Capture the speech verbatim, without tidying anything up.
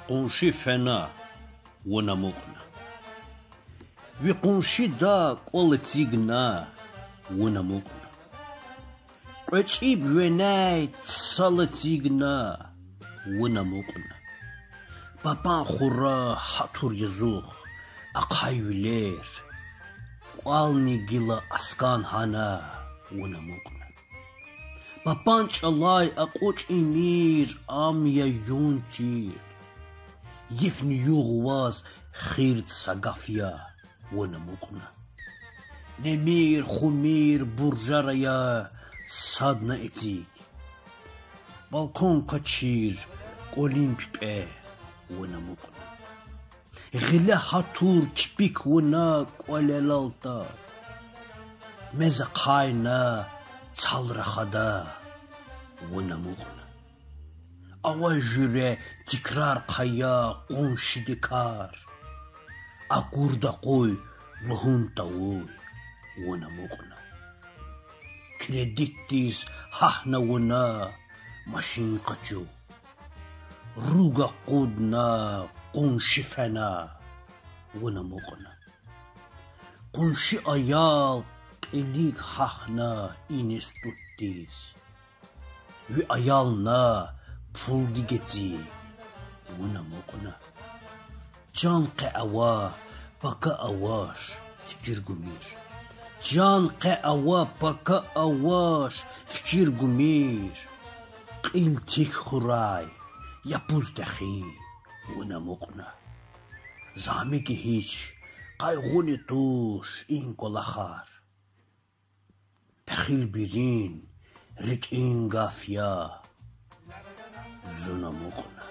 къунши фена, вун амукьна. Ви къуншида кӀвал эцигна, вун амукьна. КьвечӀиб веней цал эцигна, вун амукьна. Папан хура гьатур язух, ахъайвилер, кӀвални гила аскӀан гьана, вун амукьна. Папан чӀалай акьуч ийимир, ам я юн чир. Йифни югъ ваз хирд са гаф я, вун амукьна. Немир, хумир буржар ая, садни эциг. Балкон квачир, кӀвалин пипӀе, вун амукьна. Гъиле гьатур кипик вуна кӀвалелалта. Мез ахъайна цал рахада, вун амукьна. Авай жуьре тикрар хъая къуншиди кар. Акурда къуй лугьун тавуй, вун амукьна. Кредитдиз гьахьна вуна машин къачу. Руг акъудна, къунши фена, вун амукьна. Къунши аял кьилик гьахьна институтдиз. Ви аялна пулдик эциг, вун амукьна. Чан къе ава, пака авач, фикир гумир. Чан къе ава, пака авач, фикир гумир. Кьил тик хьурай, япуз техи, вун амукьна. Загьмики гьич, къайгъуни туш и кӀвалахар. Пехилбирин рикӀин гаф я, зун амукьна.